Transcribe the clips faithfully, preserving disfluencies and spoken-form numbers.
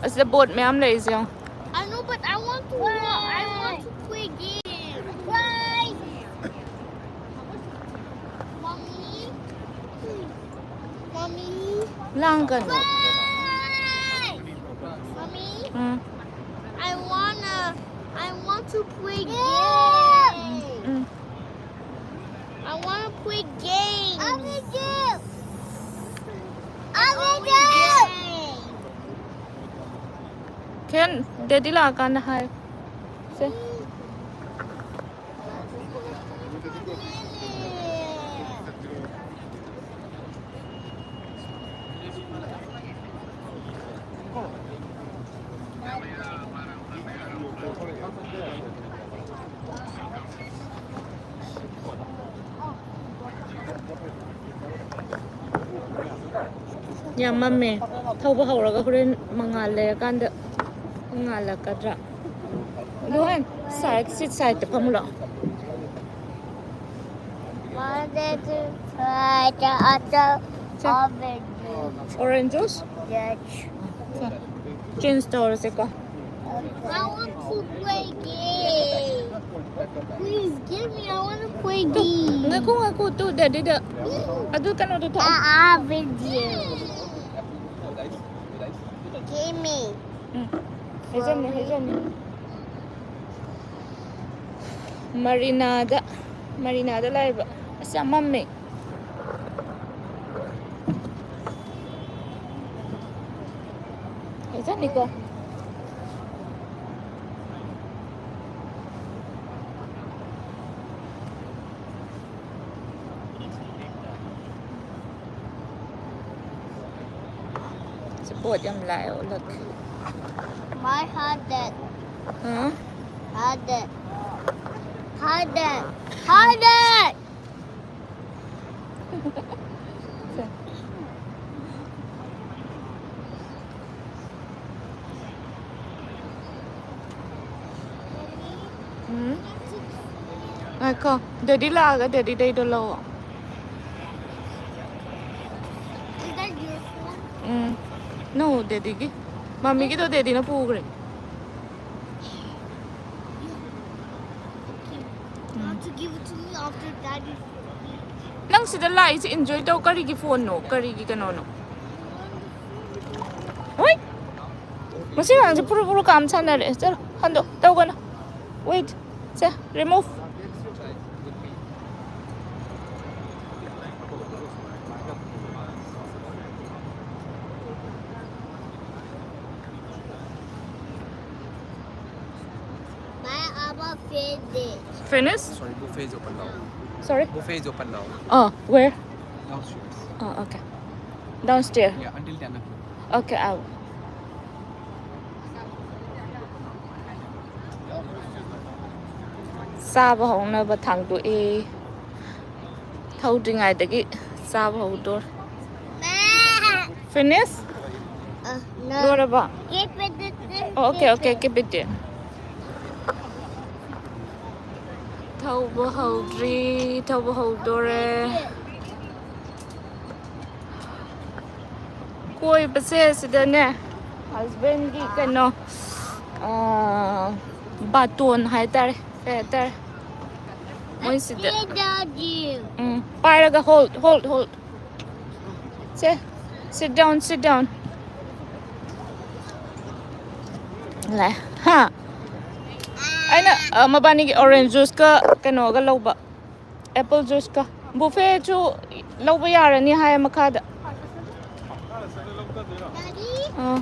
ꯑꯁꯤꯗ ꯕꯣꯠ ꯃꯌꯥꯝ ꯂꯩꯔꯤꯁꯦ ꯌꯦꯡꯉꯣ꯫ I know, but I want to wa-, I want to play game. Why? Mommy. Mommy. ꯂꯥꯡꯒꯅꯨ꯫ Why? Mommy. Um. I wanna, I want to play game. Um. I wanna play games. I will do. I will do. ꯈꯦꯟ, daddy ꯂꯥꯛꯑꯀꯥꯟꯗ ꯍꯥꯏ꯫ ꯁꯦ꯫ ꯌꯥꯝ ꯃꯝꯃꯦ꯫ ꯊꯧꯕ ꯍꯧꯔꯒ ꯍꯣꯔꯦꯟ ꯃꯉꯥꯜ ꯂꯩꯔꯀꯥꯟꯗ ꯉꯥꯜꯂꯛꯀꯗ꯭ꯔꯥ? ꯑꯗꯨ ꯍꯣꯔꯦꯟ side, seat sideꯇ ꯐꯝꯃꯨ ꯂꯥꯛꯑꯣ꯫ One, two, three, four, five, six. Orange juice? Yes. Change ꯇꯧꯔꯁꯦꯀꯣ꯫ I want to play game. Please give me, I want to play game. ꯉꯥꯏꯈꯣ, ꯉꯥꯏꯈꯣ, ꯇꯨ, ꯗꯦꯗꯤꯗ꯫ ꯑꯗꯨ ꯀꯩꯅꯣꯗꯣ ꯊꯛꯑꯣ꯫ I have it here. Give me. ꯎꯝ꯫ ꯍꯩꯖꯟꯅꯤ, ꯍꯩꯖꯟꯅꯤ꯫ ꯃꯔꯤꯅꯥꯗ, ꯃꯔꯤꯅꯥꯗ ꯂꯥꯛꯏꯕ꯫ ꯑꯁ, ꯌꯥꯝ ꯃꯝꯃꯦ꯫ ꯍꯩꯖꯟꯅꯤꯀꯣ꯫ ꯁꯤ ꯕꯣꯠ ꯌꯥꯝ ꯂꯥꯛꯑꯦ, ꯎꯠꯂꯛꯀꯦ꯫ My heart dead. ꯍꯥ? Heart dead. Heart dead. Heart dead. ꯎꯝ꯫ ꯉꯥꯏꯈꯣ, ꯗꯦꯗꯤ ꯂꯥꯛꯑꯒ ꯗꯦꯗꯤꯗꯩꯗꯣ ꯂꯧꯑꯣ꯫ Is that your phone? Um. No, ꯗꯦꯗꯤꯒꯤ꯫ ꯃꯝꯃꯤꯒꯤꯗꯣ ꯗꯦꯗꯤꯅ ꯄꯨꯈ꯭ꯔꯦ꯫ Not to give it to me after daddy. ꯅꯪ ꯁꯤꯗ ꯂꯥꯛꯏꯁꯦ ꯏꯟꯖꯣꯏ ꯇꯧ꯫ ꯀꯔꯤꯒꯤ ꯐꯣꯟꯅꯣ? ꯀꯔꯤꯒꯤ ꯀꯩꯅꯣꯅꯣ? ꯍꯣꯏ, ꯃꯁꯤ ꯑꯉꯥꯡꯁꯦ ꯐꯨꯔꯨ ꯐꯨꯔꯨ ꯀꯥꯝ ꯁꯥꯟꯅꯔꯦ꯫ ꯆꯠꯂꯣ, ꯍꯟꯗꯣ, ꯇꯧꯒꯅꯨ꯫ ꯋꯦꯠ꯫ ꯁꯦ, remove. My Abba fed it. Finish? Sorry, buffet is open now. Sorry. Buffet is open now. Oh, where? Downstairs. Oh, okay. Downstairs. Yeah, until ten o'clock. Okay, I will. ꯆꯥꯕ ꯍꯧꯅꯕ ꯊꯥꯡꯗꯣꯛꯑꯦ꯫ ꯊꯧꯗ꯭ꯔꯤꯉꯩꯗꯒꯤ ꯆꯥꯕ ꯍꯧꯗꯣꯔꯦ꯫ Finish? Uh, no. ꯂꯣꯏꯔꯕꯣ? Keep it. This, this, ꯑꯣ, okay, okay, keep it there. ꯊꯧꯕ ꯍꯧꯗ꯭ꯔꯤ, ꯊꯧꯕ ꯍꯧꯗꯣꯔꯦ꯫ ꯀꯣꯏꯕꯁꯦ ꯁꯤꯗꯅꯦ, husbandꯒꯤ ꯀꯩꯅꯣ, ꯑꯥ, ꯕꯥꯇꯣꯟ ꯍꯥꯏꯇꯥꯔꯦ, ꯀꯩ ꯍꯥꯏꯇꯥꯔꯦ, ꯃꯣꯏ ꯁꯤꯗ꯫ Hey, Daddy. ꯎꯝ, ꯄꯥꯏꯔꯒ hold, hold, hold. ꯁꯦ, sit down, sit down. ꯂꯥꯛꯑꯦ꯫ ꯍꯥ? ꯑꯩꯅ, ꯑ, ꯃꯕꯥꯅꯤꯒꯤ orange juiceꯀ ꯀꯩꯅꯣꯒ ꯂꯧꯕ, apple juiceꯀ꯫ Buffetꯁꯨ ꯂꯧꯕ ꯌꯥꯔꯅꯤ ꯍꯥꯏ ꯃꯈꯥꯗ꯫ Daddy. ꯑ꯫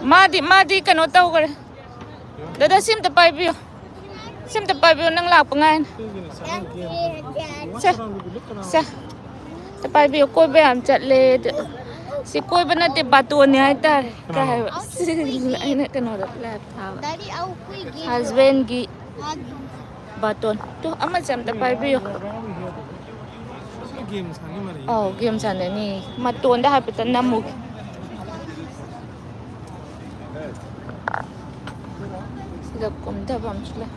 ꯃꯥꯗꯤ, ꯃꯥꯗꯤ ꯀꯩꯅꯣ ꯇꯧꯈ꯭ꯔꯦ꯫ ꯗꯥꯗꯥ, ꯁꯤ ꯑꯝꯇ ꯄꯥꯏꯕꯤꯌꯨ꯫ ꯁꯤ ꯑꯝꯇ ꯄꯥꯏꯕꯤꯌꯨ, ꯅꯪ ꯂꯥꯛꯄ ꯉꯥꯏꯅꯤ꯫ ꯁꯦ, ꯁꯦ꯫ ꯑꯝꯇ ꯄꯥꯏꯕꯤꯌꯨ, ꯀꯣꯏꯕ ꯌꯥꯝ ꯆꯠꯂꯦ꯫ ꯁꯤ ꯀꯣꯏꯕ ꯅꯠꯇꯦ, ꯕꯥꯇꯣꯟꯅꯤ ꯍꯥꯏꯇꯥꯔꯦ꯫ ꯀꯩ ꯍꯥꯏꯕ? ꯑꯩꯅ ꯀꯩꯅꯣꯗ live ꯊꯥꯕ꯫ Daddy, ꯑꯩꯈꯣꯏꯒꯤ Husbandꯒꯤ ꯕꯥꯇꯣꯟ꯫ ꯇꯨ, ꯑꯃꯁꯦ ꯑꯝꯇ ꯄꯥꯏꯕꯤꯌꯨ꯫ Game ꯁꯥꯟꯅ ꯃꯥꯜꯂꯦ꯫ ꯑꯧ, game ꯁꯥꯟꯅꯅꯤ꯫ ꯃꯇꯣꯟꯗ ꯍꯥꯏꯐꯦꯠꯇꯪ ꯅꯝꯃꯨꯒꯦ꯫ ꯁꯤꯗ ꯀꯨꯝꯊꯕ ꯑꯃꯁꯨ ꯂꯩ꯫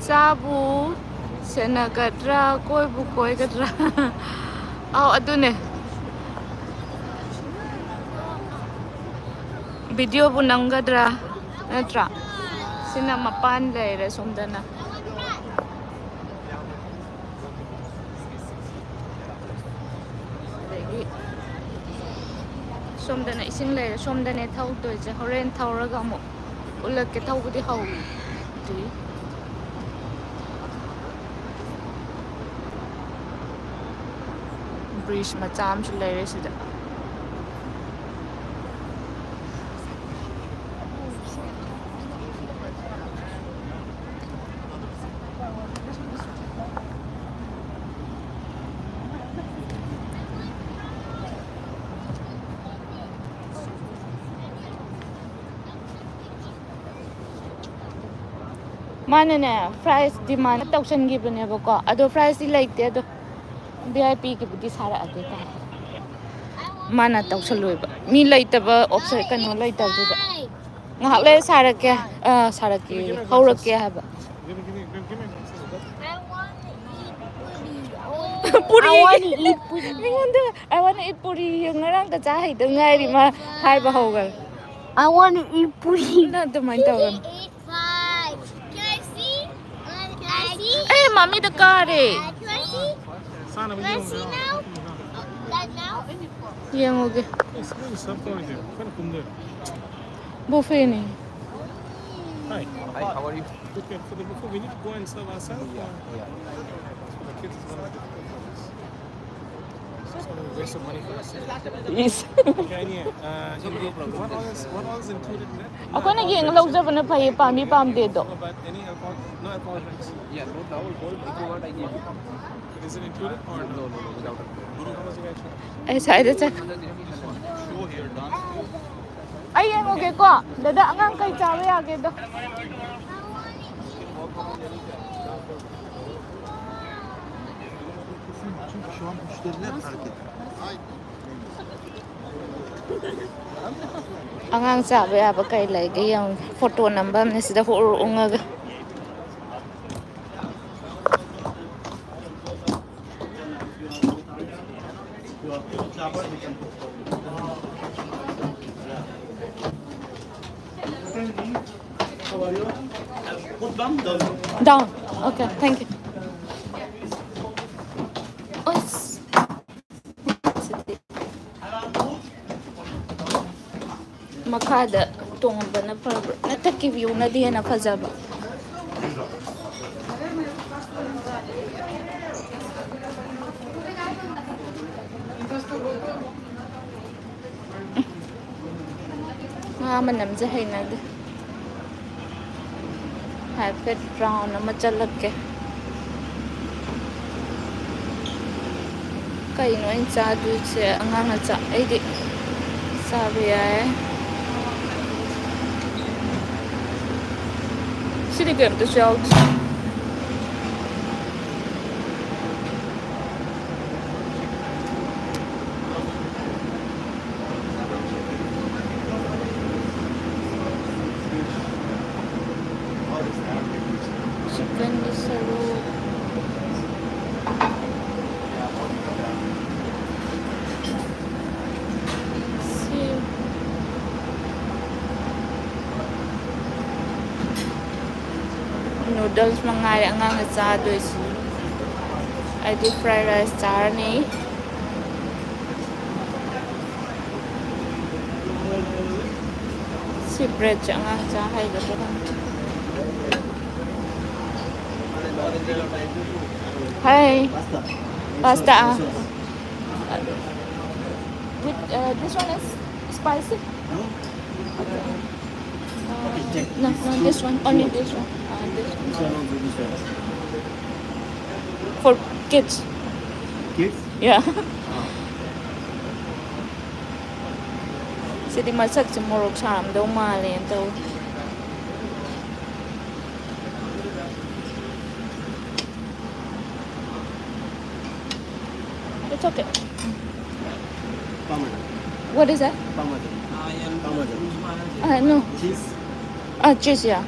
ꯆꯥꯕꯨ ꯁꯦꯟꯅꯒꯗ꯭ꯔꯥ, ꯀꯣꯏꯕꯨ ꯀꯣꯏꯒꯗ꯭ꯔꯥ? ꯑꯧ, ꯑꯗꯨꯅꯦ꯫ ꯚꯤꯗꯤꯑꯣꯕꯨ ꯅꯝꯒꯗ꯭ꯔꯥ? ꯅꯠꯇ꯭ꯔꯥ? ꯁꯤꯅ ꯃꯄꯥꯟ ꯂꯩꯔꯦ ꯁꯣꯝꯗꯅ꯫ ꯑꯗꯒꯤ ꯁꯣꯝꯗꯅ ꯏꯁꯤꯡ ꯂꯩꯔꯦ꯫ ꯁꯣꯝꯗꯅꯦ ꯊꯧꯗꯣꯏꯁꯦ꯫ ꯍꯣꯔꯦꯟ ꯊꯧꯔꯒ ꯑꯃꯨꯛ ꯎꯠꯂꯛꯀꯦ꯫ ꯊꯧꯕꯗꯤ ꯍꯧꯗ꯭ꯔꯤ꯫ ꯕ꯭ꯔꯤꯖ ꯃꯆꯥ ꯑꯃꯁꯨ ꯂꯩꯔꯦ ꯁꯤꯗ꯫ ꯃꯥꯅꯅꯦ, ꯐ꯭ꯔꯥꯏꯁ ꯗꯤꯃꯥꯟ ꯇꯧꯁꯟꯈꯤꯕꯅꯦꯕꯀꯣ, ꯑꯗꯣ ꯐ꯭ꯔꯥꯏꯁꯇꯤ ꯂꯩꯇꯦ꯫ ꯑꯗꯣ ꯚꯤ ꯑꯥꯏ ꯄꯤꯒꯤꯕꯨꯗꯤ ꯁꯥꯔꯛꯑꯒꯦ ꯇꯥꯏ꯫ ꯃꯥꯅ ꯇꯧꯁꯜꯂꯣꯏꯕ, ꯃꯤ ꯂꯩꯇꯕ ꯑꯣꯞꯁꯟ, ꯀꯩꯅꯣ ꯂꯩꯇꯕꯗꯨꯗ꯫ ꯉꯥꯏꯍꯥꯛ ꯂꯩꯔ ꯁꯥꯔꯛꯀꯦ꯫ ꯑꯥ, ꯁꯥꯔꯛꯀꯦ, ꯍꯧꯔꯛꯀꯦ ꯍꯥꯏꯕ꯫ ꯄꯨꯔꯤ꯫ I wanna eat puri. ꯃꯤꯉꯣꯟꯗ "I wanna eat puri" ꯉꯔꯥꯡꯇ ꯆꯥ ꯍꯩꯗ ꯉꯥꯏꯔꯤ ꯃꯥ ꯍꯥꯏꯕ ꯍꯧꯈ꯭ꯔꯦ꯫ I wanna eat puri. ꯅꯪ ꯑꯗꯨꯃꯥꯏꯅ ꯇꯧꯒꯅꯨ꯫ Five. Can I see? Can I see? ꯑꯦ, ꯃꯃꯤꯗ ꯀꯥꯔꯦ꯫ Can I see? Can I see now? Like now? ꯌꯦꯡꯉꯨꯒꯦ꯫ ꯕꯨꯐꯦꯅꯤ꯫ Hi. Hi, how are you? Good, good. For the buffet, we need to go and serve ourselves. Yeah, yeah. For the kids, it's gonna be difficult for us. It's gonna be a waste of money for us. Yes. Okay, anyway, uh, what all is, what all is included in that? ꯑꯩꯈꯣꯏꯅ ꯌꯦꯡꯉ ꯂꯧꯖꯕꯅ ꯐꯩꯌꯦ, ꯄꯥꯝꯃꯤ ꯄꯥꯝꯗꯦꯗꯣ꯫ No, but any alcohol, no alcohol drinks. Yeah, no alcohol. If you want, I give you. Is it included or no? No, no, no, without alcohol. How much you guys want? ꯑꯩ ꯁ꯭ꯋꯥꯏꯗ ꯆꯠ- Show here, dance. ꯑꯩ ꯌꯦꯡꯉꯨꯒꯦꯀꯣ꯫ ꯗꯗꯥ, ꯑꯉꯥꯡ ꯀꯩ ꯆꯥꯕ ꯌꯥꯒꯦꯗꯣ? Çünkü şu an müşteriler hareket. ꯑꯉꯥꯡ ꯆꯥꯕ ꯌꯥꯕ ꯀꯩ ꯂꯩꯒꯦ ꯌꯦꯡꯉꯨꯒꯦ꯫ ꯐꯣꯇꯣ ꯅꯝꯕ ꯑꯃꯅꯦ ꯁꯤꯗ ꯍꯨꯔ ꯎꯪꯉꯒ꯫ Down. Okay, thank you. ꯑꯁ꯫ ꯃꯈꯥꯗ ꯇꯣꯡꯕꯅ ꯐꯕ꯭ꯔꯥ? ꯃꯊꯛꯀꯤ view ꯅꯗꯤ ꯍꯦꯟꯅ ꯐꯖꯕ꯫ ꯉꯥ ꯃꯅꯝꯁꯦ ꯍꯩꯅꯗꯦ꯫ ꯍꯥꯏꯐꯦꯠ round ꯑꯃ ꯆꯠꯂꯛꯀꯦ꯫ ꯀꯩꯅꯣ ꯑꯩꯅ ꯆꯥꯗꯣꯏꯁꯦ? ꯑꯉꯥꯡꯅ ꯆꯥ-, ꯑꯩꯗꯤ ꯆꯥꯕ ꯌꯥꯏ꯫ ꯁꯤꯗꯤ ꯀꯩꯝꯇꯁꯨ ꯌꯥꯎꯗꯦ꯫ Chickenꯒꯤ ꯁꯔꯨꯛ꯫ ꯁꯤ noodles ꯃꯉꯥꯏꯔꯦ ꯑꯉꯥꯡꯅ ꯆꯥꯗꯣꯏꯁꯤ꯫ ꯑꯩꯗꯤ fried rice ꯆꯥꯔꯅꯤ꯫ ꯁꯤ breadꯁꯦ ꯑꯉꯥꯡ ꯆꯥ ꯍꯩꯒꯗ꯭ꯔꯥ ꯈꯪꯗꯦ꯫ Hi. Pasta. Pasta, ah. With, uh, this one is spicy? Uh, no, no, this one. Only this one. Uh, this one. This one also, this one. For kids. Kids? Yeah. ꯁꯤꯗꯤ ꯃꯁꯛꯁꯦ ꯃꯣꯔꯣꯛ ꯁꯥꯔꯝꯗꯧ ꯃꯥꯜꯂꯦꯅ ꯇꯧ꯫ It's okay. Parmesan. What is that? Parmesan. Parmesan. Uh, no. Cheese. Ah, cheese, yeah.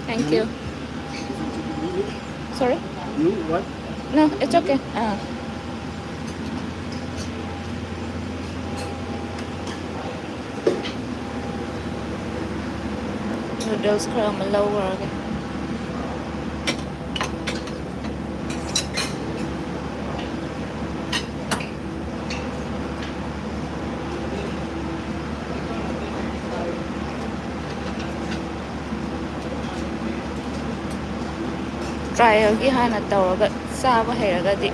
Thank you. Sorry? You what? No, it's okay. Ah. Noodles ꯈꯔ ꯑꯃ ꯂꯧꯔꯒꯦ꯫ Trialꯒꯤ ꯍꯥꯟꯅ ꯇꯧꯔꯒ ꯆꯥꯕ ꯍꯩꯔꯒꯗꯤ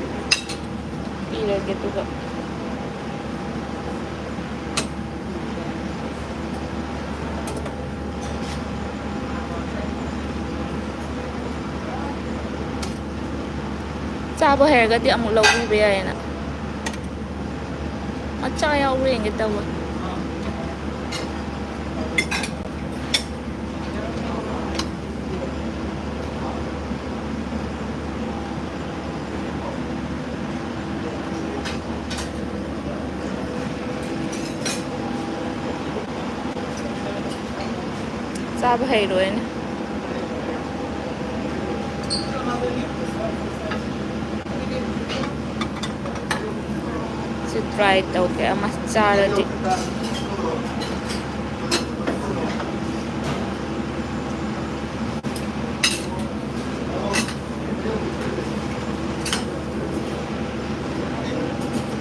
ꯄꯤꯔꯒꯦ, ꯑꯗꯨꯒ ꯆꯥꯕ ꯍꯩꯔꯒꯗꯤ ꯑꯃꯨꯛ ꯂꯧꯕꯤꯕ ꯌꯥꯏꯌꯦꯅ꯫ ꯃꯆꯥ ꯌꯥꯎꯕ꯭ꯔꯥ ꯌꯦꯡꯒꯦ ꯇꯧꯕ꯫ ꯆꯥꯕ ꯍꯩꯔꯣꯏꯅꯦ꯫ ꯁꯤ try ꯇꯧꯒꯦ ꯑꯃ ꯆꯥꯔꯗꯤ꯫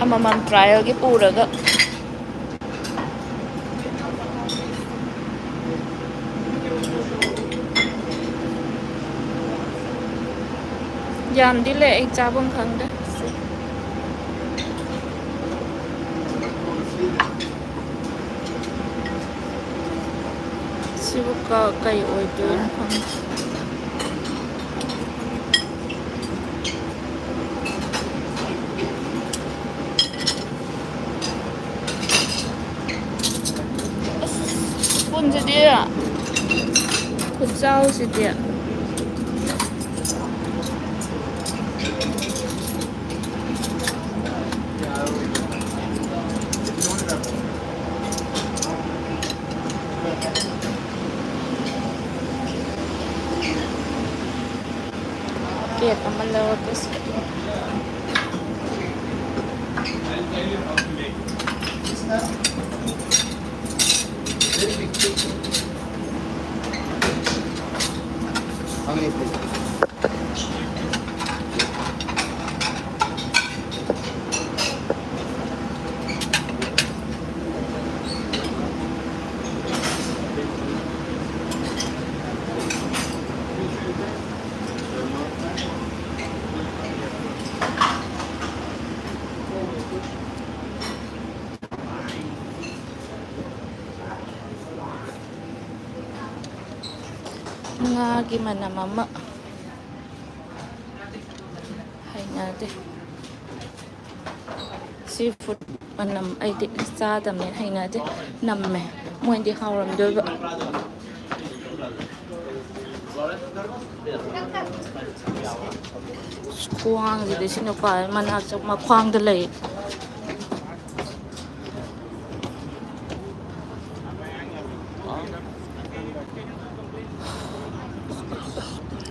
ꯑꯃꯃꯝ trialꯒꯤ ꯄꯨꯔꯒ꯫ ꯌꯥꯝꯗꯤ ꯂꯩ, ꯑꯩ ꯆꯥꯐꯝ ꯈꯪꯗꯦ꯫ ꯁꯤꯕꯨ ꯀ-, ꯀꯩ ꯑꯣꯏꯗꯣꯏꯅꯣ ꯈꯪꯗꯦ꯫ ꯑꯁ, spoonꯁꯤꯗꯤ ꯈꯨꯠꯆꯥꯎꯁꯤꯗꯤ꯫ ꯄ꯭ꯂꯦꯠ ꯑꯃ ꯂꯧꯔꯒꯦ꯫ ꯉꯥꯒꯤ ꯃꯅꯝ ꯑꯃ ꯍꯩꯅꯗꯦ꯫ ꯁꯤ ꯐꯨꯗ ꯃꯅꯝ ꯑꯩꯗꯤ ꯆꯥꯗꯕꯅꯦ, ꯍꯩꯅꯗꯦ꯫ ꯅꯝꯃꯦ꯫ ꯃꯣꯏꯗꯤ ꯍꯥꯎꯔꯝꯗꯣꯏꯕ꯫ ꯈ꯭ꯋꯥꯡꯁꯤꯗꯤ ꯁꯤ ꯅꯨꯄꯥ ꯃꯅꯥꯛ ꯆꯠ-, ꯃꯈ꯭ꯋꯥꯡꯗ ꯂꯩ꯫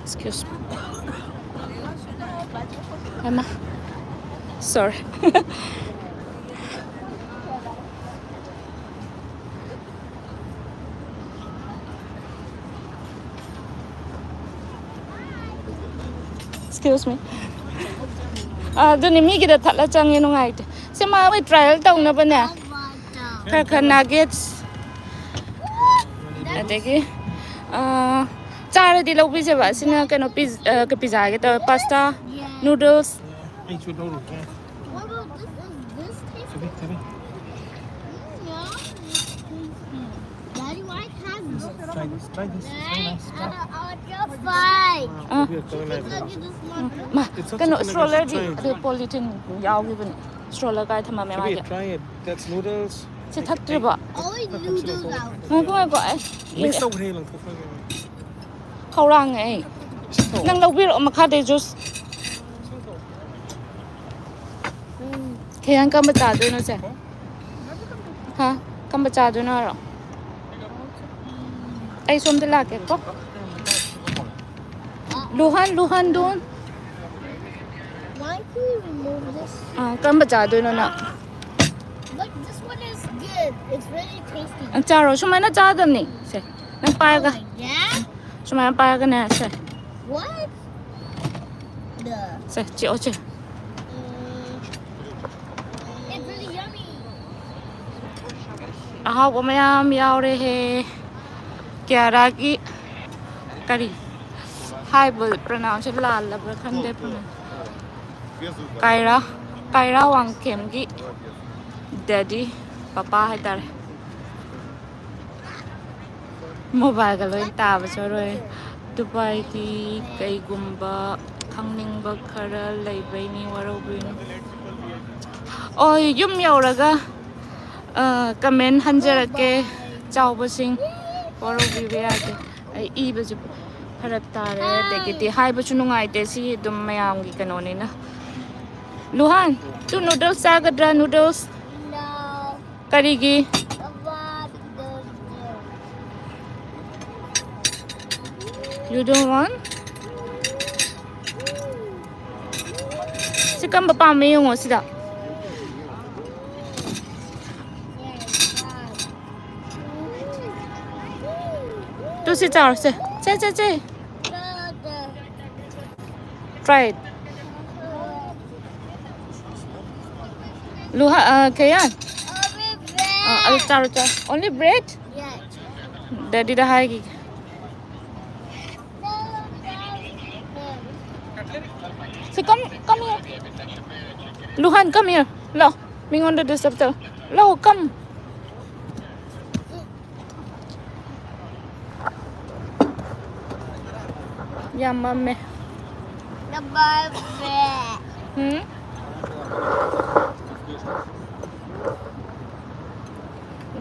Excuse me. ꯍꯩꯃꯥ꯫ Sorry. Excuse me. ꯑꯥ, ꯑꯗꯨꯅꯦ, ꯃꯤꯒꯤꯗ ꯊꯠꯂ ꯆꯪꯉꯦ, ꯅꯨꯡꯉꯥꯏꯇꯦ꯫ ꯁꯤ ꯃꯥ ꯃꯣꯏ trial ꯇꯧꯅꯕꯅꯦ꯫ ꯈꯔ ꯈꯔ nuggets꯫ ꯑꯗꯒꯤ, ꯑꯥ, ꯆꯥꯔꯗꯤ ꯂꯧꯕꯤꯁꯦꯕ꯫ ꯑꯁꯤꯅ ꯀꯩꯅꯣ, ꯄꯤꯖ-, ꯑꯥ, ꯄꯤꯖꯥꯒꯦ ꯇꯧꯋꯦ꯫ Pasta, noodles꯫ ꯑꯩꯁꯨ ꯂꯧꯔꯨꯒꯦ꯫ What about this? Is this tasty? ꯊꯕꯤ, ꯊꯕꯤ꯫ Mm, yum. Daddy, why can't you? Try this, try this. It's very nice. Daddy, I want your fight. ꯑꯥ꯫ ꯊꯕꯤ ꯑꯆꯧꯕ ꯂꯩꯔꯦ꯫ Look at this one. ꯃꯥ, it's such ꯀꯩꯅꯣ, a stroller D, try ꯑꯗꯨ polythene ꯌꯥꯎꯈꯤꯕꯅꯤ꯫ Stroller ꯀꯥꯏ ꯊꯝꯃꯝꯃꯦ ꯊꯕꯤ, ꯃꯥꯒꯤ? Try it. That's noodles. ꯁꯤ ꯊꯛꯇ꯭ꯔꯤꯕꯣ? Only noodles out. ꯉꯥꯏꯈꯣ, ꯉꯥꯏꯈꯣ, ꯑꯩ mix ꯇꯧꯈ꯭ꯔꯦ, ꯂꯪꯊꯣꯛꯈ꯭ꯔꯒꯦ꯫ ꯈꯧꯔꯥꯡꯉꯦ ꯑꯩ꯫ ꯅꯪ ꯂꯧꯕꯤꯔꯛꯑꯣ ꯃꯈꯥꯗꯩ juice꯫ ꯈꯦꯌꯥꯟ ꯀꯝꯕ ꯆꯥꯗꯣꯏꯅꯣ ꯁꯦ? ꯍꯥ? ꯀꯝꯕ ꯆꯥꯗꯣꯏꯅꯣ ꯍꯥꯏꯔꯣ? ꯑꯩ ꯁꯣꯝꯗ ꯂꯥꯛꯀꯦꯀꯣ꯫ ꯂꯨꯍꯟ, ꯂꯨꯍꯟ Doon. Why do you remove this? ꯑꯥ, ꯀꯔꯝꯕ ꯆꯥꯗꯣꯏꯅꯣ ꯅꯪ? Look, this one is good. It's really tasty. ꯅꯪ ꯆꯥꯔꯣ, ꯁꯨꯃꯥꯏꯅ ꯆꯥꯗꯕꯅꯤ꯫ ꯁꯦ, ꯅꯪ ꯄꯥꯏꯔꯒ, Oh, yeah? ꯁꯨꯃꯥꯏꯅ ꯄꯥꯏꯔꯒꯅꯦ꯫ ꯁꯦ, What? The. Say, ꯆꯤꯛꯑꯣ, say. Mm. It's really yummy. ꯑꯍꯥꯎꯕ ꯃꯌꯥꯝ ꯌꯥꯎꯔꯦꯍꯦ꯫ ꯀꯤꯌꯥꯔꯥꯒꯤ ꯀꯔꯤ ꯍꯥꯏꯕ ꯄ꯭ꯔꯣꯅꯥꯎꯟꯁꯦ ꯂꯥꯜꯂꯕ꯭ꯔꯥ ꯈꯪꯗꯦ꯫ ꯀꯥꯏꯔꯥ, ꯀꯥꯏꯔꯥ ꯋꯥꯡꯈꯦꯝꯒꯤ ꯗꯦꯗꯤ, ꯄꯄꯥ ꯍꯥꯏꯇꯥꯔꯦ꯫ ꯃꯣꯕꯥꯏꯜꯒ ꯂꯣꯏ ꯇꯥꯕꯁꯨ ꯂꯣꯏꯔꯦ꯫ ꯗꯨꯕꯥꯏꯒꯤ ꯀꯩꯒꯨꯝꯕ ꯈꯪꯅꯤꯡꯕ ꯈꯔ ꯂꯩꯕꯩꯅꯤ, ꯋꯥꯔꯧꯕꯤꯅꯨ꯫ ꯑꯣ, ꯌꯨꯝ ꯌꯧꯔꯒ ꯀꯃꯦꯟ ꯍꯟꯖꯔꯛꯀꯦ꯫ ꯆꯥꯎꯕꯁꯤꯡ, ꯋꯥꯔꯧꯕꯤꯕ ꯌꯥꯗꯦ꯫ ꯑꯩ ꯏꯕꯁꯨ ꯐꯔꯛ ꯇꯥꯔꯦ, ꯑꯗꯒꯤꯗꯤ ꯍꯥꯏꯕꯁꯨ ꯅꯨꯡꯉꯥꯏꯇꯦ꯫ ꯁꯤ ꯑꯗꯨꯝ ꯃꯌꯥꯝꯒꯤ ꯀꯩꯅꯣꯅꯤꯅ꯫ ꯂꯨꯍꯥꯟ, ꯇꯨ ꯅꯨꯗꯜꯁ ꯆꯥꯒꯗ꯭ꯔꯥ? ꯅꯨꯗꯜꯁ? No. ꯀꯔꯤꯒꯤ? What? You don't want? ꯁꯤ ꯀꯝꯕ ꯄꯥꯝꯃꯦ ꯌꯦꯡꯉꯣ ꯁꯤꯗ꯫ ꯇꯨ ꯁꯤ ꯆꯥꯔꯣ ꯁꯦ꯫ ꯁꯦ, ꯁꯦ, ꯁꯦ꯫ Try it. ꯂꯨꯍꯥ, ꯑ, ꯀꯌꯥꯟ? ꯑ, ꯑꯗꯨ ꯆꯥꯔꯣ, ꯆꯥꯔꯣ꯫ Only bread? Yes. ꯗꯦꯗꯤꯗ ꯍꯥꯏꯈꯤꯒꯦ꯫ ꯁꯤ come, come here. ꯂꯨꯍꯥꯟ, come here. ꯂꯥꯎ꯫ ꯃꯤꯉꯣꯟꯗ disturb ꯇꯧ꯫ ꯂꯥꯎ, come. ꯌꯥꯝ ꯃꯝꯃꯦ꯫ The barbecue. ꯎꯝ?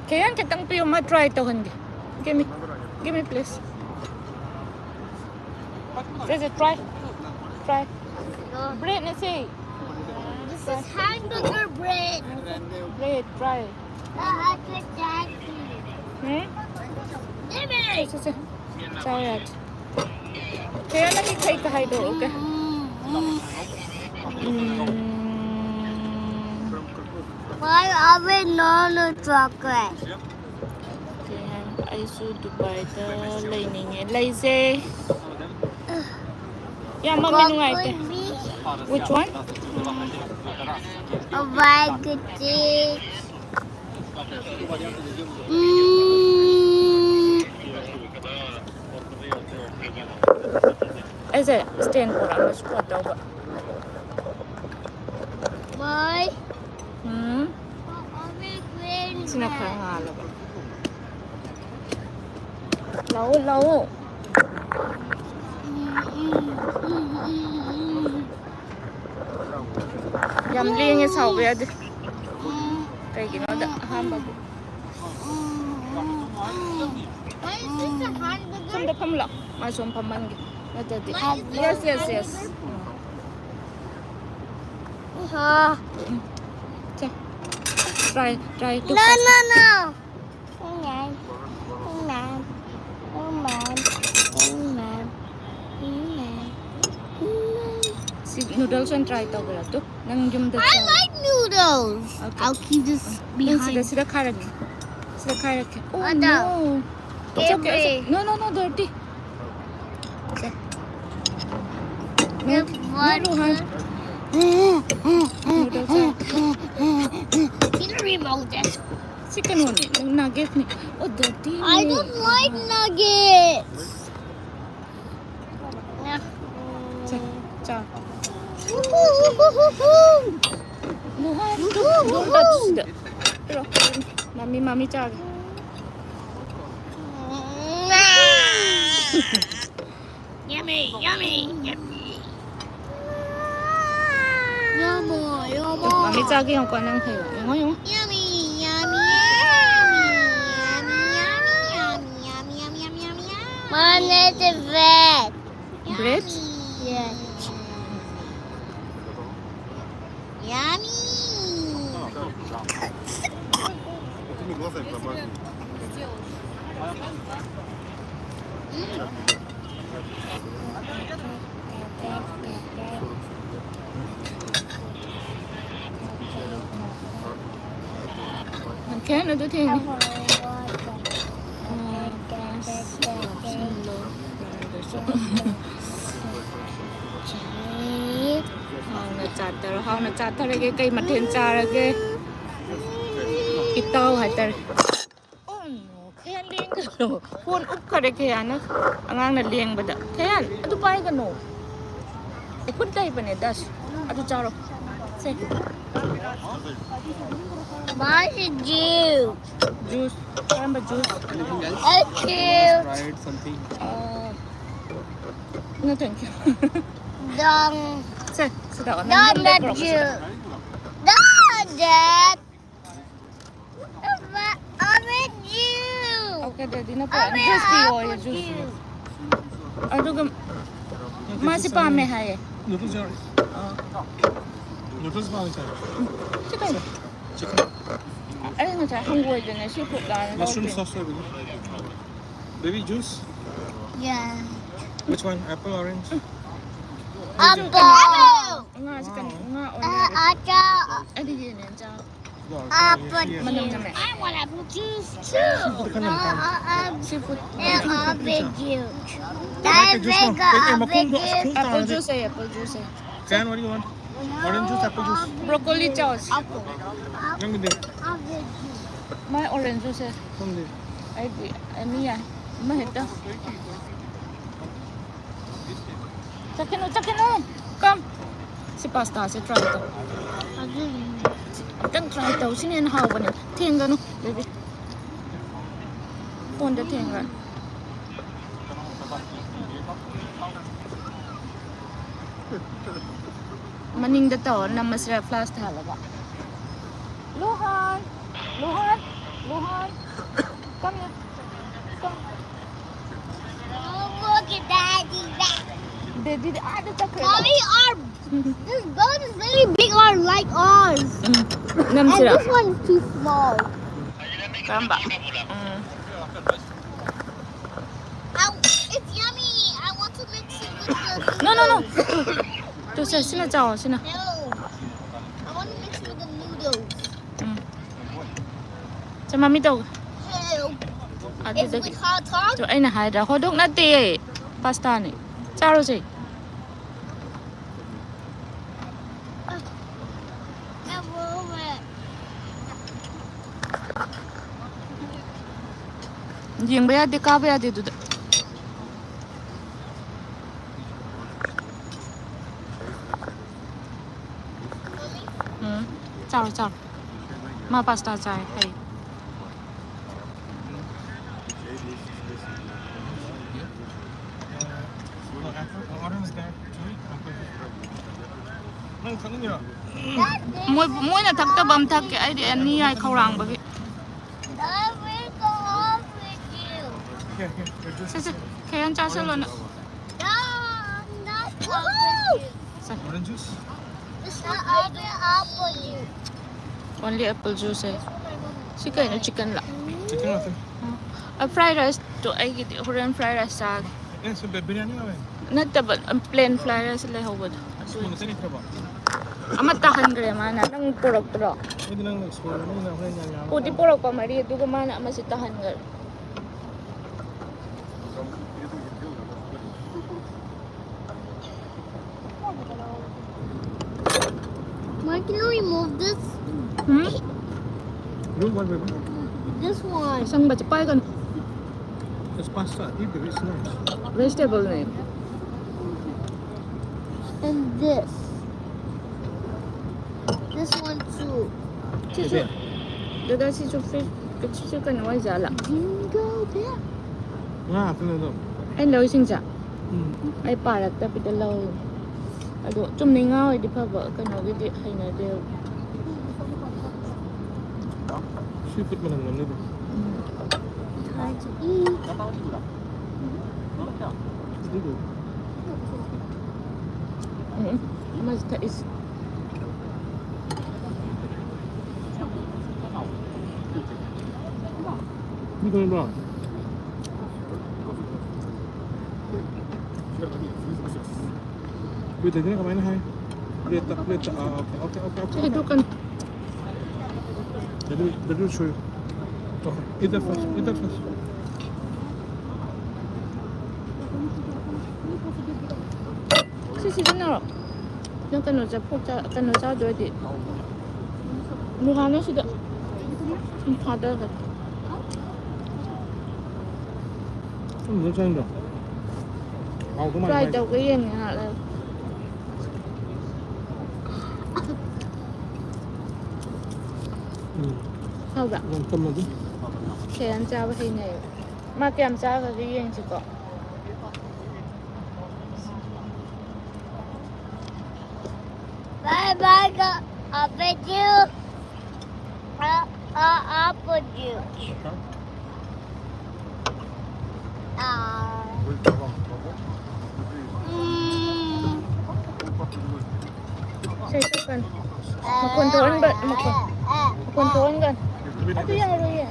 ꯀꯌꯥꯟ ꯈꯤꯇꯪ ꯄꯤꯌꯨ, ꯃꯥ try ꯇꯧꯍꯟꯒꯦ꯫ Give me, give me please. Say, say, try. Try. Bread ꯅ ꯁꯤ. This is hamburger bread. Bread, try. Uh, I put that. Um? Give me. ꯁꯦ, ꯁꯦ, ꯁꯦ. ꯆꯥꯎ ꯌꯥꯗꯦ꯫ ꯀꯌꯥꯟ ꯅꯪꯒꯤ ꯈꯩ ꯀ ꯍꯥꯏꯗꯣꯛꯑꯣ, okay? Mm, mm. Um. Why are we not a chocolate? ꯑꯩꯁꯨ ꯗꯨꯕꯥꯏꯗ ꯂꯩꯅꯤꯡꯉꯦ꯫ ꯂꯩꯁꯦ꯫ ꯌꯥꯝ ꯃꯝꯃꯦ, ꯅꯨꯡꯉꯥꯏꯇꯦ꯫ Which one? Dubai. ꯎꯝ꯫ ꯑꯩꯁꯦ stand ꯄꯨꯔꯛꯑꯝꯕꯁꯨ ꯐꯗꯧꯕ꯫ ꯎꯝ꯫ ꯁꯤꯅ ꯈꯔ ꯉꯥꯜꯂꯕ꯫ ꯂꯥꯛꯑꯣ, ꯂꯥꯛꯑꯣ꯫ ꯌꯥꯝ ꯂꯦꯡꯉꯦ, ꯁꯥꯎꯕ ꯌꯥꯗꯦ꯫ ꯀꯩꯒꯤꯅꯣꯗ ꯑꯍꯥꯟꯕꯒꯤ꯫ ꯁꯣꯝꯗ ꯐꯝꯂꯣ꯫ ꯃꯥ ꯁꯣꯝ ꯐꯝꯍꯟꯒꯦ꯫ ꯅꯠꯇ꯭ꯔꯗꯤ꯫ Yes, yes, yes. Um. Say. Try, try to. No, no, no. ꯁꯤ noodles ꯑꯣꯏꯅ try ꯇꯧꯕꯤꯔꯣ꯫ ꯇꯨ, ꯅꯪ ꯌꯨꯝꯗ I ꯆꯥꯎ꯫ Like noodles. Okay. I'll keep this ꯅꯪ ꯁꯤꯗ, behind. ꯁꯤꯗ ꯈꯥꯏꯔꯛꯀꯦ꯫ ꯁꯤꯗ ꯈꯥꯏꯔꯛꯀꯦ꯫ Oh, no. It's okay, it's okay. No, no, no, dirty. Say. No, no, ꯔꯨꯍꯥꯟ꯫ Noodles ꯆꯥ꯫ Can you remove this? ꯁꯤ ꯀꯩꯅꯣꯅꯦ, ꯅꯪ nuggets ꯅꯦ꯫ Oh, dirty ꯅꯦ꯫ I don't like nuggets. ꯁꯦ, ꯆꯥ꯫ ꯔꯨꯍꯥꯟ, don't touch ꯁꯤꯗ꯫ ꯄꯤꯔꯣ꯫ ꯃꯝꯃꯤ, ꯃꯝꯃꯤ ꯆꯥꯒꯦ꯫ Yummy, yummy, yummy. ꯌꯥꯝꯃꯣ, ꯌꯥꯝꯃꯣ꯫ ꯃꯝꯃꯤ ꯆꯥꯒꯦ ꯌꯦꯡꯉꯨꯀꯣ, ꯅꯪ ꯍꯩꯔꯣ꯫ ꯌꯦꯡꯉꯣ, ꯌꯦꯡꯉꯣ꯫ Yummy, yummy, yummy, yummy, yummy, yummy, yummy, yummy, yummy, yummy, yummy. Mom, that's a bread. Bread? Yummy. Yummy. ꯀꯩ ꯍꯥꯏꯅꯣ ꯑꯗꯨ ꯊꯦꯡꯉꯦ? ꯍꯥꯎꯅ ꯆꯥꯊꯔꯣ, ꯍꯥꯎꯅ ꯆꯥꯊꯔꯒꯦ꯫ ꯀꯩ ꯃꯊꯦꯜ ꯆꯥꯔꯒꯦ? ꯏꯇꯥꯎ ꯍꯥꯏꯇꯥꯔꯦ꯫ ꯈꯌꯥꯟ ꯂꯦꯡꯒꯅꯨ꯫ ꯐꯣꯟ ꯎꯞꯈꯔꯦ ꯈꯌꯥꯟꯅ꯫ ꯑꯉꯥꯡꯅ ꯂꯦꯡꯕꯗ꯫ ꯈꯌꯥꯟ, ꯑꯗꯨ ꯄꯥꯏꯒꯅꯨ꯫ ꯎꯐꯨꯟ ꯇꯩꯕꯅꯦ ꯗꯁ꯫ ꯑꯗꯨ ꯆꯥꯔꯣ꯫ ꯁꯦ꯫ Why did you? ꯖꯨꯁ꯫ ꯀꯔꯝꯕ juice? Thank you. Sprite, something. ꯑ, no, thank you. Don't, ꯁꯦ, ꯁꯤꯗ ꯅꯪ don't ꯌꯨꯝꯗ that ꯄꯨꯔꯛꯄꯁꯦ꯫ You. Don't that. Orange juice. Okay, daddy, ꯅ ꯄꯨꯔꯛꯑꯅꯤ꯫ Juice ꯄꯤꯌꯣꯌꯦ, juice ꯄꯤꯌꯣ꯫ ꯑꯗꯨꯒ ꯃꯥꯁꯤ ꯄꯥꯝꯃꯦ ꯍꯥꯏꯌꯦ꯫ Noodles ꯌꯥꯎꯔꯤ꯫ ꯑꯥ꯫ Noodles ꯄꯥꯝꯃꯦ ꯁꯥꯔ꯫ ꯁꯤ ꯀꯩꯅꯣ? Chicken. ꯑꯩ ꯉꯁꯥꯏ ꯍꯪꯒꯣꯏꯗꯅ ꯁꯤ ꯐꯨꯗ ꯂꯥꯛꯑꯅ mushroom ꯂꯧꯔꯛꯇꯦ꯫ Sauce ꯑꯣꯏꯕꯅꯤ꯫ Baby juice? Yeah. Which one? Apple, orange? Apple. ꯉꯥꯁꯤ ꯀꯩꯅꯣ? ꯉꯥ ꯑꯣꯏꯅ ꯑ, ꯑꯆꯥ꯫ ꯑꯩꯗꯤ ꯌꯦꯟꯅꯦ ꯆꯥ꯫ Apple. Manam naman. I want apple juice too. Seafood. Seafood. Apple juice. Apple juice. Apple juice. Apple juice. Ken, what do you want? Orange juice, apple juice? Broccoli juice. Apple. ꯅꯪꯒꯤꯗꯤ? ꯃꯥꯏ orange juice. ꯅꯪꯗꯤ? ꯑꯩꯗꯤ ꯑꯅꯤ ꯌꯥꯏ꯫ ꯑꯃ ꯍꯦꯛꯇ꯫ ꯆꯠꯀꯅꯨ, ꯆꯠꯀꯅꯨ꯫ Come. ꯁꯤ ꯄꯥꯁꯇꯥꯁꯦ try ꯇꯧ꯫ ꯑꯗꯨꯅꯤ꯫ ꯑꯝꯇꯪ try ꯇꯧ꯫ ꯁꯤꯅ ꯍꯦꯟꯅ ꯍꯥꯎꯕꯅꯦ꯫ ꯊꯦꯡꯒꯅꯨ, baby꯫ ꯐꯣꯟꯗ ꯊꯦꯡꯒꯅꯨ꯫ ꯃꯅꯤꯡꯗ ꯇꯧꯔ ꯅꯝꯃꯁꯤꯔ flash ꯊꯥꯜꯂꯒ꯫ ꯂꯨꯍꯥꯟ, ꯂꯨꯍꯥꯟ, ꯂꯨꯍꯥꯟ꯫ Come here. Come. Oh, look at Daddy back. Daddy ꯑꯥꯗ ꯆꯠꯈ꯭ꯔꯦ꯫ Mommy, our, this boat is very big, or like ours. Um. And ꯅꯝꯁꯤꯔ? This one is too small. ꯀꯔꯝꯕ? ꯎꯝ꯫ Ow, it's yummy. I want to mix it with the noodles. No, no, no. ꯁꯦ, ꯁꯤꯅ ꯆꯥꯎꯑꯣ, ꯁꯤꯅ꯫ Help. I want to mix with the noodles. ꯎꯝ꯫ ꯆꯃꯥꯃꯤ ꯇꯧ꯫ Help. It's ꯑꯗꯨꯗꯒꯤ with hot dog. ꯆꯣ, ꯑꯩꯅ ꯍꯥꯏꯗ꯭ꯔꯥ, ꯍꯣꯗꯣꯛ ꯅꯠꯇꯦ, ꯄꯥꯁꯇꯥꯅꯤ꯫ ꯆꯥꯔꯣꯁꯦ꯫ And we're over it. ꯌꯦꯡꯕ ꯌꯥꯗꯦ, ꯀꯥꯕ ꯌꯥꯗꯦ ꯑꯗꯨꯗ꯫ ꯎꯝ, ꯆꯥꯔꯣ, ꯆꯥꯔꯣ꯫ ꯃꯥ ꯄꯥꯁꯇꯥ ꯆꯥꯏ ꯍꯩ꯫ ꯅꯪ ꯊꯛꯅꯤꯡꯉꯤꯔꯣ? ꯃꯣꯏ, ꯃꯣꯏꯅ ꯊꯛꯇꯕ ꯑꯃ ꯊꯛꯀꯦ꯫ ꯑꯩꯗꯤ ꯑꯅꯤ ꯌꯥꯏ ꯈꯧꯔꯥꯡꯕꯒꯤ꯫ I will go off with you. Here, here, here, juice. ꯁꯦ, ꯁꯦ, ꯈꯦꯌꯟ ꯆꯥꯁꯜꯂꯣ ꯅꯪ꯫ No, I'm not going with you. Orange juice? It's not open up for you. Only apple juice ꯍꯥꯏ꯫ ꯁꯤ ꯀꯩꯅꯣ, chicken ꯂ? Chicken ꯉꯥꯛꯇ. ꯑ, fried rice ꯇꯣ ꯑꯩꯒꯤꯗꯤ ꯍꯣꯔꯦꯟ fried rice ꯆꯥꯒꯦ꯫ ꯑꯦ, C B-, biryani ꯂꯥꯛꯑꯦ꯫ ꯅꯠꯇꯕ, ꯑ, plain fried rice ꯂꯩꯍꯧꯕꯗꯣ꯫ ꯑꯗꯨ Spoon ꯑꯇꯩ ꯂꯩꯇ꯭ꯔꯕꯣ? ꯑꯃ ꯇꯥꯍꯟꯈ꯭ꯔꯦ ꯃꯥꯅ꯫ ꯅꯪ ꯄꯨꯔꯛꯇ꯭ꯔꯣ? ꯑꯩꯗꯤ ꯅꯪ spoon ꯑꯃ ꯍꯣꯔꯦꯟ ꯌꯥꯝ ꯌꯥꯝ ꯄꯨꯗꯤ ꯄꯨꯔꯛꯄ ꯃꯔꯤ, ꯑꯗꯨꯒ ꯃꯥꯅ ꯑꯃꯁꯤ ꯇꯥꯍꯟꯈ꯭ꯔꯦ꯫ Mom, can you remove this? Hmm? Remove what, baby? This one. ꯑꯁꯪꯕꯁꯦ ꯄꯥꯏꯒꯅꯨ꯫ It's pasta. Eat it. It's nice. Vegetable ꯅꯦ꯫ And this. This one too. ꯁꯤꯁꯨ, ꯗꯗꯥ, ꯁꯤꯁꯨ fish, ꯁꯤꯁꯨ ꯀꯩꯅꯣ ꯑꯣꯏꯖꯥꯠꯂ? Jingle bell. ꯉꯥ ꯉꯥꯛꯇꯅꯦ ꯑꯗꯣ. ꯑꯩꯅ ꯂꯧꯔꯤꯁꯤꯡꯁꯦ ꯎꯝ. ꯑꯩ ꯄꯥꯔꯛꯇꯕꯤꯗ ꯂꯧꯔꯤꯅꯦ꯫ ꯑꯗꯣ ꯆꯨꯝꯅꯩ ꯉꯥ ꯑꯣꯏꯗꯤ ꯐꯕ, ꯀꯩꯅꯣꯒꯤꯗꯤ ꯍꯩꯅꯗꯦꯕ꯫ Seafood ꯃꯅꯝ ꯅꯝꯅꯤꯗ. Try to eat. ꯑꯗꯨꯗꯣ. ꯎꯝ, ꯎꯝ. ꯑꯃꯁꯤ ꯊꯛꯏꯁꯦ꯫ ꯃꯤ ꯈꯪꯕ꯭ꯔꯣ? ꯄ꯭ꯂꯦꯠꯇꯗꯅ ꯀꯃꯥꯏꯅ ꯍꯥꯏ? ꯄ꯭ꯂꯦꯠꯇ, ꯄ꯭ꯂꯦꯠꯇ꯫ ꯑꯥ, ꯑꯣꯀꯦ, ꯑꯣꯀꯦ, ꯑꯣꯀꯦ, ꯑꯣꯀꯦ, ꯁꯤ okay. ꯍꯩꯗꯣꯛꯀꯅꯨ꯫ That will, that will show you. Okay, eat that first, eat that first. ꯁꯤ ꯁꯤꯖꯤꯟꯅꯔꯣ꯫ ꯅꯪ ꯀꯩꯅꯣ ꯆ-, ꯄꯣꯛ ꯆ-, ꯀꯩꯅꯣ ꯆꯥꯗꯣꯏꯗꯤ꯫ ꯂꯨꯍꯥꯅ ꯁꯤꯗ ꯊꯥꯗꯒ꯭ꯔꯦ꯫ ꯎꯝ, ꯆꯪꯗ꯭ꯔꯣ? ꯍꯥꯎꯗꯧ ꯃꯥꯜꯂꯦ ꯇ꯭ꯔꯥꯏ ꯃꯥꯏꯁꯦ꯫ ꯇꯧꯒꯦ ꯌꯦꯡꯉꯦ ꯉꯥꯏꯍꯥꯛ ꯂꯩꯔ꯫ ꯎꯝ꯫ ꯍꯥꯎꯕ꯭ꯔꯥ? ꯌꯥꯝ ꯊꯨꯝꯃꯗꯤ꯫ ꯁꯦꯟ ꯆꯥꯕ ꯍꯩꯅꯩ꯫ ꯃꯥ ꯀꯌꯥꯝ ꯆꯥꯈ꯭ꯔꯒꯦ ꯌꯦꯡꯁꯤꯀꯣ꯫ Bye bye, go. I'll bet you. I'll, I'll, I'll put you. Huh? Ah. Mm. ꯁꯦ, ꯁꯦ, ꯀꯩꯅꯣ꯫ ꯃꯈꯣꯟ ꯊꯣꯛꯍꯟꯕ, ꯃꯈꯣꯟ, ꯃꯈꯣꯟ ꯊꯣꯛꯍꯟꯒꯅꯨ꯫ ꯑꯗꯨ ꯌꯥꯔꯣꯏꯌꯦ꯫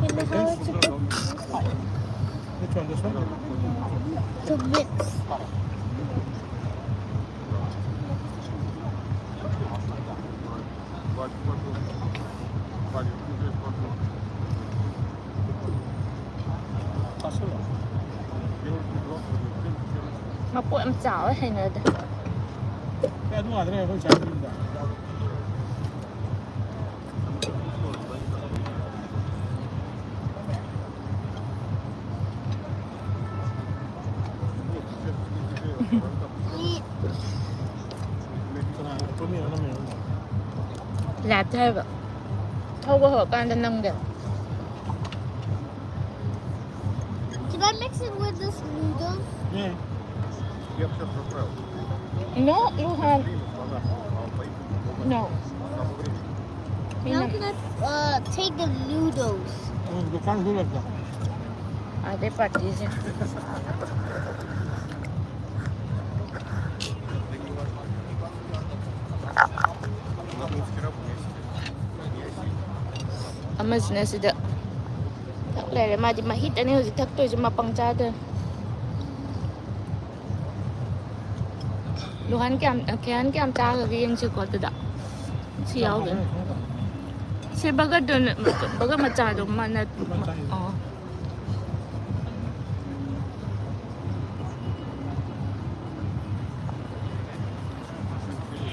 ꯀꯩꯅꯣ ꯍꯥꯏꯔ ꯆꯠꯄ꯫ Which one, this one? To mix. ꯃꯄꯣꯠ ꯌꯥꯝ ꯆꯥꯎꯋꯦ, ꯍꯩꯅꯗꯦ꯫ ꯑꯦ, ꯑꯗꯨ ꯉꯥꯛꯇꯅꯦ ꯑꯩꯈꯣꯏ ꯆꯥꯅꯤꯡꯉꯤꯗꯣ꯫ ꯂꯥꯏꯞꯇ ꯍꯥꯏꯕ꯫ ꯊꯧꯕ ꯍꯧꯔꯀꯥꯟꯗ ꯅꯝꯒꯦ꯫ Can I mix it with this noodles? Um. No, Luhan. No. How can I, uh, take the noodles? ꯎꯝ, ꯗꯨꯀꯥꯟꯁꯨ ꯂꯩꯇꯦ꯫ ꯑꯗꯩ ꯄꯥꯔꯇꯤꯁꯦ꯫ ꯑꯃꯁꯤꯅ ꯁꯤꯗ ꯊꯛ ꯂꯩꯔꯦ꯫ ꯃꯥꯗꯤ ꯃꯍꯤꯇꯅꯦ ꯍꯧꯖꯤꯛ ꯊꯛꯇꯣꯏꯁꯦ, ꯃꯄꯪ ꯆꯥꯗꯣꯏꯅꯦ꯫ ꯂꯨꯍꯟ ꯀꯌꯥꯝ, ꯀꯦꯍꯟ ꯀꯌꯥꯝ ꯆꯥꯈ꯭ꯔꯒꯦ ꯌꯦꯡꯁꯤꯀꯣ ꯑꯗꯨꯗ꯫ ꯁꯤ ꯌꯥꯎꯒꯦ꯫ ꯁꯤ ꯕꯒꯔꯗꯨ, ꯕꯒꯔ ꯃꯆꯥꯗꯣ ꯃꯥꯅ꯫ ꯃꯆꯥ꯫ ꯑꯣ꯫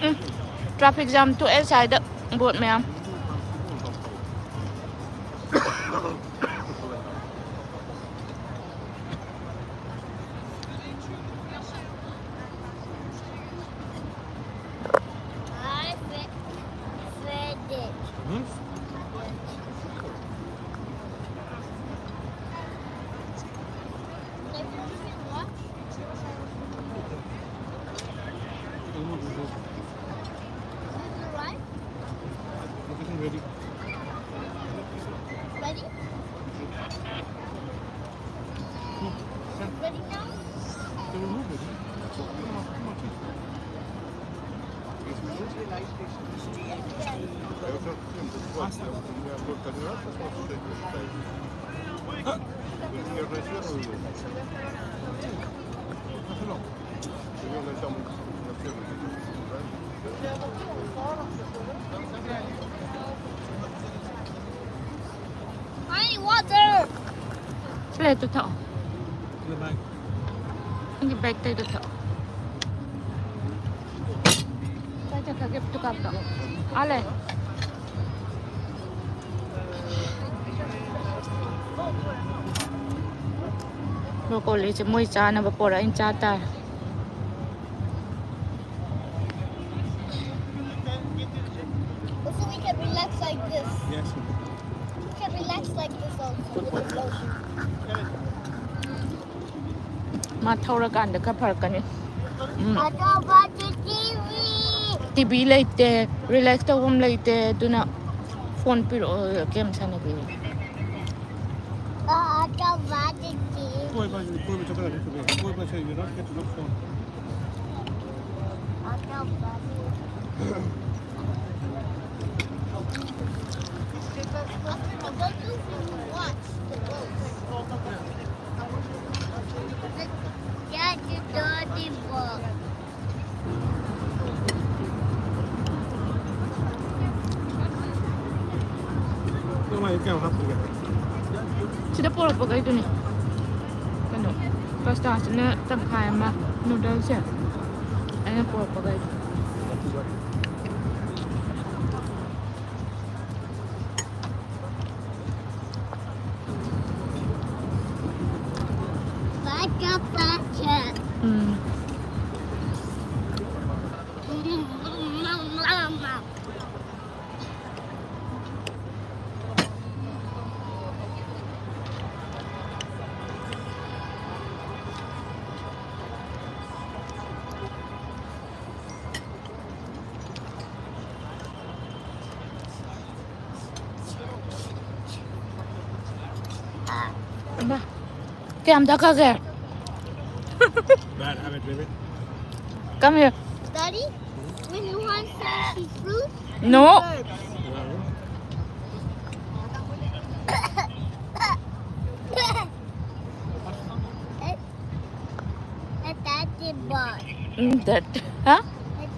ꯎꯝ, traffic jam ꯊꯣꯛꯑꯦ ꯁ꯭ꯋꯥꯏꯗ꯫ ꯕꯣꯠ ꯃꯌꯥꯝ꯫ Ready? Ready now? I need water. Plate ꯊꯛꯑꯣ꯫ ꯅꯪꯒꯤ ꯕꯦꯛꯇꯩꯗ ꯊꯛꯑꯣ꯫ ꯀꯥꯏ ꯆꯠꯈ꯭ꯔꯒꯦ ꯇꯨꯀꯥꯞꯇꯣ? ꯑꯥ ꯂꯩ꯫ ꯕ꯭ꯔꯣꯀꯣꯂꯤꯁꯦ ꯃꯣꯏ ꯆꯥꯅꯕ ꯄꯣꯔꯛꯑ ꯑꯩꯅ ꯆꯥ ꯇꯥꯔꯦ꯫ Also, we can relax like this. Yes. We can relax like this also with the lotion. ꯃꯥ ꯊꯧꯔꯀꯥꯟꯗ ꯈꯔ ꯐꯔꯛꯀꯅꯤ꯫ ꯎꯝ꯫ ꯑꯆꯧꯕ ꯇꯤꯚꯤ꯫ ꯇꯤꯚꯤ ꯂꯩꯇꯦ, relax ꯇꯧꯐꯝ ꯂꯩꯇꯦ, ꯑꯗꯨꯅ ꯐꯣꯟ ꯄꯤꯔꯛꯑꯣ, ꯒꯦꯝ ꯁꯥꯟꯅꯒꯦ꯫ ꯑꯆꯧꯕ ꯇꯤꯚꯤ꯫ ꯀꯣꯏꯕ, ꯀꯣꯏꯕ ꯆꯠꯀꯗꯕꯅꯤ, ꯀꯣꯏꯕ ꯆꯠ-, you don't get to look for. ꯁꯤꯗ ꯄꯣꯔꯛꯄꯈꯩꯗꯨꯅꯤ꯫ ꯀꯩꯅꯣ, ꯄꯥꯁꯇꯥꯁꯤꯅ ꯇꯪꯈꯥꯏ ꯑꯃ, ꯅꯨꯗꯜꯁꯦ ꯑꯩꯅ ꯄꯣꯔꯛꯄꯈꯩꯗꯣ꯫ ꯎꯝ꯫ ꯀꯌꯥꯝ ꯊꯛꯈ꯭ꯔꯒꯦ? Bad habit, baby. Come here. Daddy, when you want some fruit, no. Daddy bought. Mm, that, huh?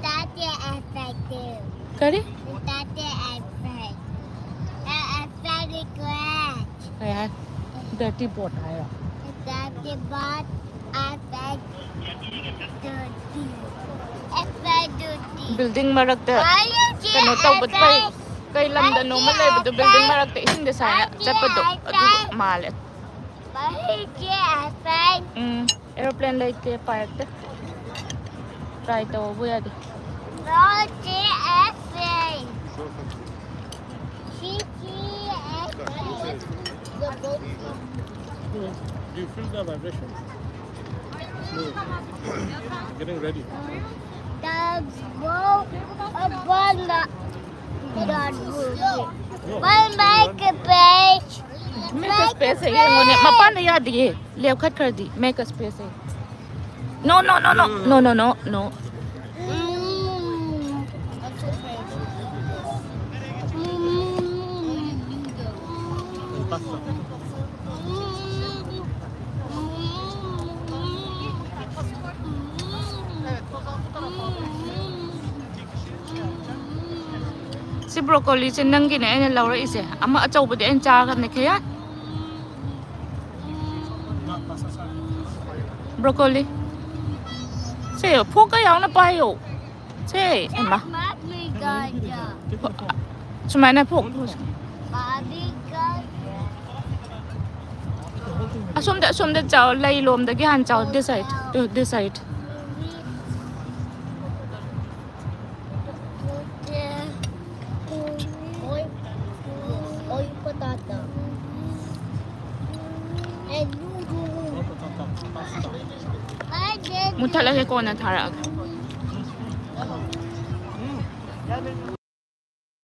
Daddy, I fed you. Kari? Daddy, I fed. I, I fed the grass. Kaya? Dirty pot aaya. Daddy bought. I fed dirty. I fed dirty. Building ꯃꯔꯛꯇ ꯀꯩꯅꯣ ꯇꯧꯕ, ꯀꯩ, ꯀꯩ ꯂꯝꯗꯅꯣꯃ ꯂꯩꯕꯗꯣ, building ꯃꯔꯛꯇ ꯏꯁꯤꯡꯗ ꯁꯥꯏꯅ ꯆꯠꯄꯗꯣ, ꯑꯗꯨ ꯃꯥꯜꯂꯦ꯫ ꯎꯝ, aeroplane ꯂꯩꯇꯦ, ꯄꯥꯏꯔꯛꯇꯦ꯫ Try ꯇꯧꯕ ꯌꯥꯗꯦ꯫ Do you feel the vibration? Getting ready. Dogs go upon the, the roof. One make a page. Make a space ꯍꯦ, ꯌꯦꯡꯉꯣꯅꯦ꯫ ꯃꯄꯥꯟꯗ ꯌꯥꯗꯤꯌꯦ꯫ ꯂꯦꯞꯈꯠꯈ꯭ꯔꯗꯤ꯫ Make a space ꯍꯦ꯫ No, no, no, no. No, no, no, no. ꯁꯤ ꯕ꯭ꯔꯣꯀꯣꯂꯤꯁꯦ ꯅꯪꯒꯤꯅꯦ ꯑꯩꯅ ꯂꯧꯔꯛꯏꯁꯦ꯫ ꯑꯃ ꯑꯆꯧꯕꯗꯤ ꯑꯩꯅ ꯆꯥꯒꯅꯤ ꯈꯌꯥ꯫ ꯕ꯭ꯔꯣꯀꯣꯂꯤ꯫ ꯁꯦ, ꯐꯣꯛꯀ ꯌꯥꯎꯅ ꯄꯥꯏꯌꯣ꯫ ꯁꯦ, ꯏꯃꯥ꯫ ꯁꯨꯃꯥꯏꯅ ꯐꯣꯛ꯫ ꯑꯁꯣꯝꯗ, ꯑꯁꯣꯝꯗ ꯆꯥꯎ, ꯂꯩ ꯂꯣꯝꯗꯒꯤ ꯍꯥꯟꯅ ꯆꯥꯎ, this side, to this side. Oil, oil potato. And you, you, you. ꯃꯨꯠꯊꯠꯂꯒꯦ, ꯀꯣꯟꯅ ꯊꯥꯔꯛꯑꯒꯦ꯫